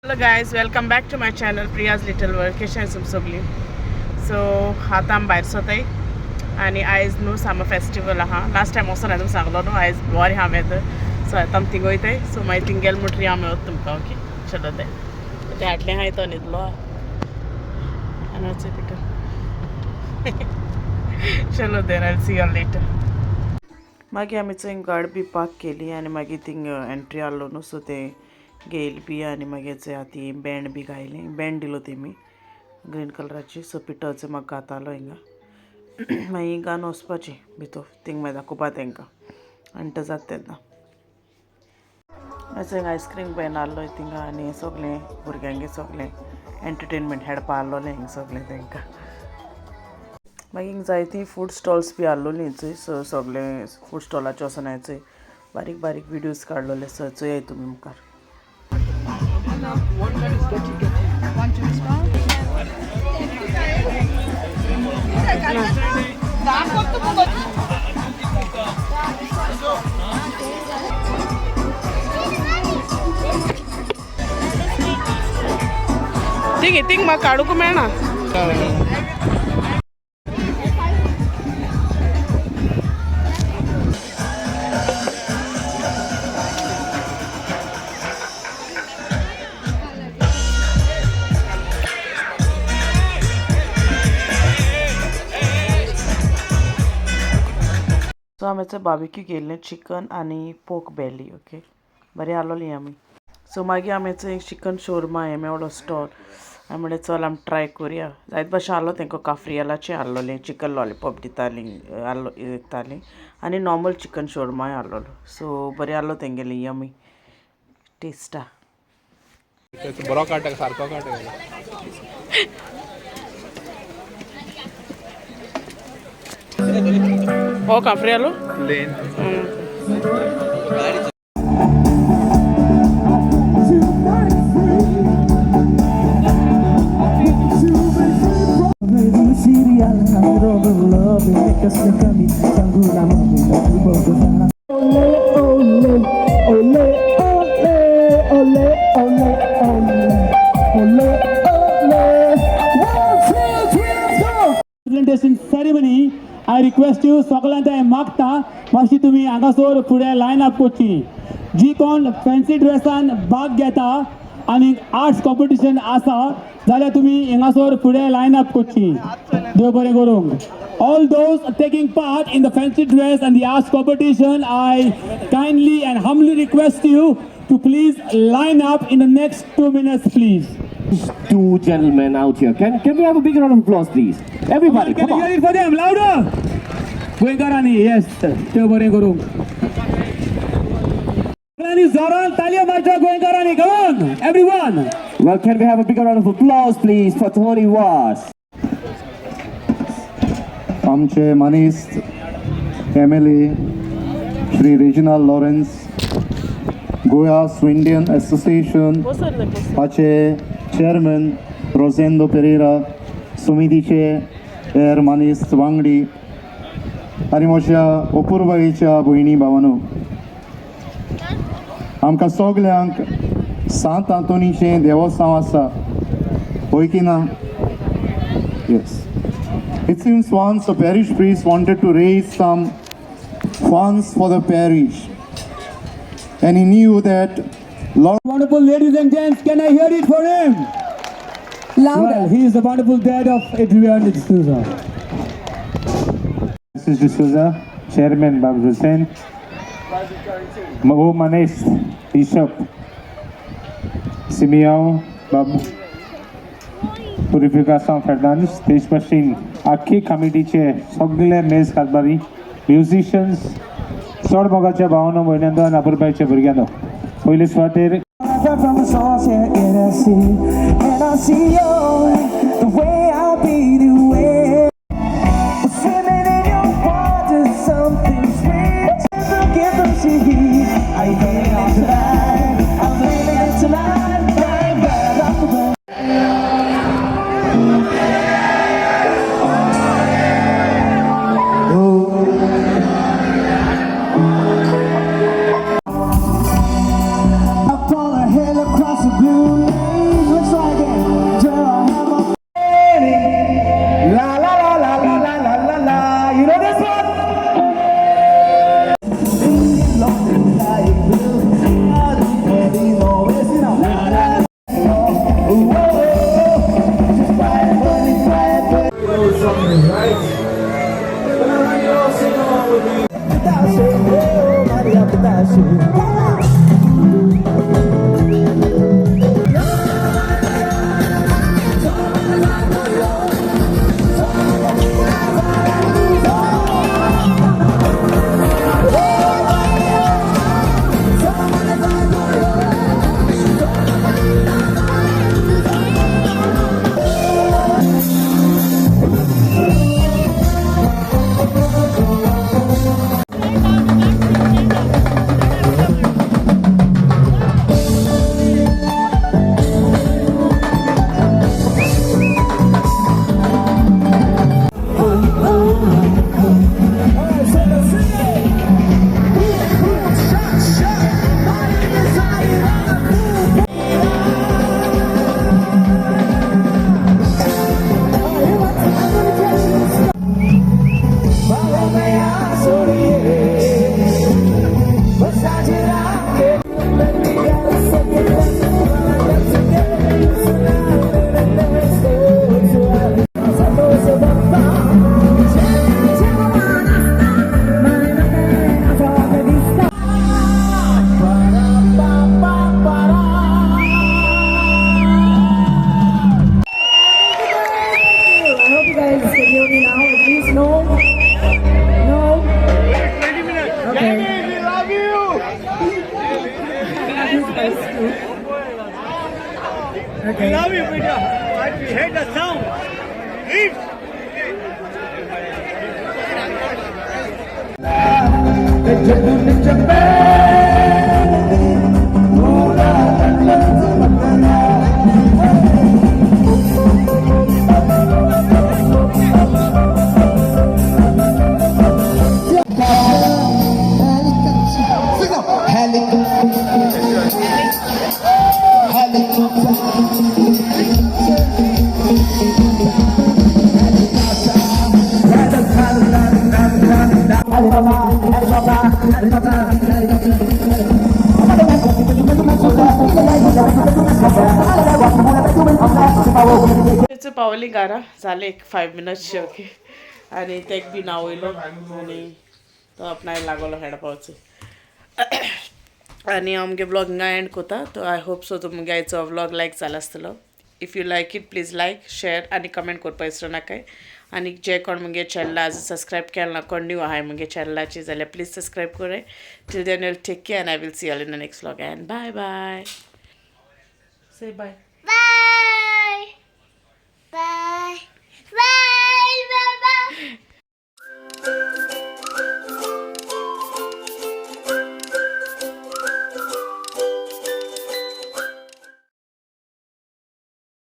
Hello guys, welcome back to my channel Priya's little world. कशें तुम सगळीं? So आतां आमी भायर सोताय आनी आयज न्हू सामर फेस्टिवल आहा. लास्ट टायम वचोन हांवें तुमकां सांगलो न्हू, आयज बरें आहा वेदर. सो आतां आमी थिंग वयताय. सो मागीर थिंग गेले म्हणटरी आमी वता तुमकां. ओके, चलो तें तें हाटलें आहाय तो न्हिदलो आनी वचूं भितर. चलो then, I see you later. मागीर आमी थंय गाडी बी पार्क केली आनी मागीर थिंग एंट्री आहलो न्हू. सो तें घेयल बी आनी मागीर थंय आतां बँड बी घायलें, बँड दिलो तेमी ग्रीन कलराची. सो पिटोचो म्हाका घातालो हिंगा. मागीर हिंगा वचपाची भितर, थिंग मागीर दाखोवपा तेंकां आनी जाता तेन्ना. मागीर आयस्क्रीम बॅन आहलो थिंगा आनी सगळें भुरग्यांगे सगळें एंटरटेनमेंट हेडपा आहलोलें हिंगा सगळें तेंकां. मागीर हिंग जायतीं फूड स्टॉल्स बी आहलोलीं चोय. सो सगळें फूड स्टॉलाचे वचोन हांवें चोय बारीक बारीक विडियोज काडलोले. सो चोयाय तुमी मुखार. Want to respond? Thing thing म्हाका काडूंक मेळना. सो आमी बार्बिक्यू केल्लें, चिकन आनी पोर्क बेली. ओके, बरें आहलोली आमी. सो मागीर आमी थंय चिकन शोरमा हें मेवलो स्टॉल. हांवें म्हणलें चल आमी ट्राय करुया. जायत भाशेन आहलो तेंका, काफ्रियलाचें आहलोलें, चिकन लॉलीपॉप दितालीं आहलो विकतालीं आनी नॉर्मल चिकन शोरमाय आहलोलो. सो बरें आहलो तेंगेलें, यमी टेस्टा. बरो काडटा, सारको काडटा. हो काफ्रियालो. Plan. Ole, ole, ole, ole, ole, ole, ole, ole. One, two, three, let's go! Presentation ceremony, I request you, सगळ्यांत हांवें मागता, मातशी तुमी हांगासर फुडें लायन अप करची. जी कोण फॅन्सी ड्रेसान भाग घेता आनी आर्ट्स कॉम्पिटिशन आसा जाल्यार तुमी हांगासर फुडें लायन अप करची. देव बरें करूंक. All those taking part in the fancy dress and the arts competition, I kindly and humbly request you to please line up in the next 2 minutes, please. Two gentlemen out here. Can we have a big round of applause, please? Everybody, Can come you on. Hear it for them? Louder! गोंयकारांनी, yes, देव बरें करूंक. सगळ्यांनी जोरान तालयो मारच्यो गोंयकारांनी. Come on, everyone. Well, can we have a big round of applause, please, for Tony Vaz? आमचे मानेस्त MLA Shri Reginald Lawrence, Goa स्विंडियन association हाचे चेअरमॅन रोजेंदो पेरेरा, समितीचे हेर मानेस्त वांगडी आनी म्हज्या अपुरबायेच्या भयणी भावानो, आमकां सगल्यांक सांत आंतोनीचें देवस्थान आसा, हय की ना? Yes. It seems once a parish priest wanted to raise some funds for the parish. And he knew that Lord Wonderful ladies and gents, can I hear it for him? Louder. Well, he is the wonderful dad of Adrian D'Souza. Mrs. D'Souza, Chairman Babu Hussain, Mabu Manesh, Bishop, Simiao, Babu Purificação Fernandes, तेच भाशेन आख्खी कमिटीचे सगळे मेज कारभारी, musicians, चड मोगाच्या भावानो, भयणांनो आनी अपुरबायच्या भुरग्यांनो, पयले सुवातेर From the source, yeah, and I see, and I see you, the way I be, the way. Swimming in your water, something sweet. Give them heat. Are you feeling it tonight? I'm feeling it tonight. Right, right off the bat. Up on a hill across the blue lake. I hope you guys can hear me now. At least no. No. Okay. We love you! This guy's too. Okay. Love you, Peter. We hate the sound. तेच पावली घरा जाले एक 5 minutes okay. आनी तेक बी नांव वयलो आनी तो आपणाय लागलो हेडपावचो. आनी हांव आमगे व्लॉग हिंगा एंड कोता. तो I hope so तुमगे आयचो व्लॉग लायक जाला आसतलो. If you like it please like share आनी कमेंट करपा विसरूं नाकाय. आनी जे कोण मुगे चॅनला आजून सबस्क्रायब केला ना, कोण न्यू आहाय मुगे चॅनलाचेर जाल्यार प्लीज सबस्क्रायब कराय. Till then will take care and I will see all in the next vlog and bye bye. Say bye.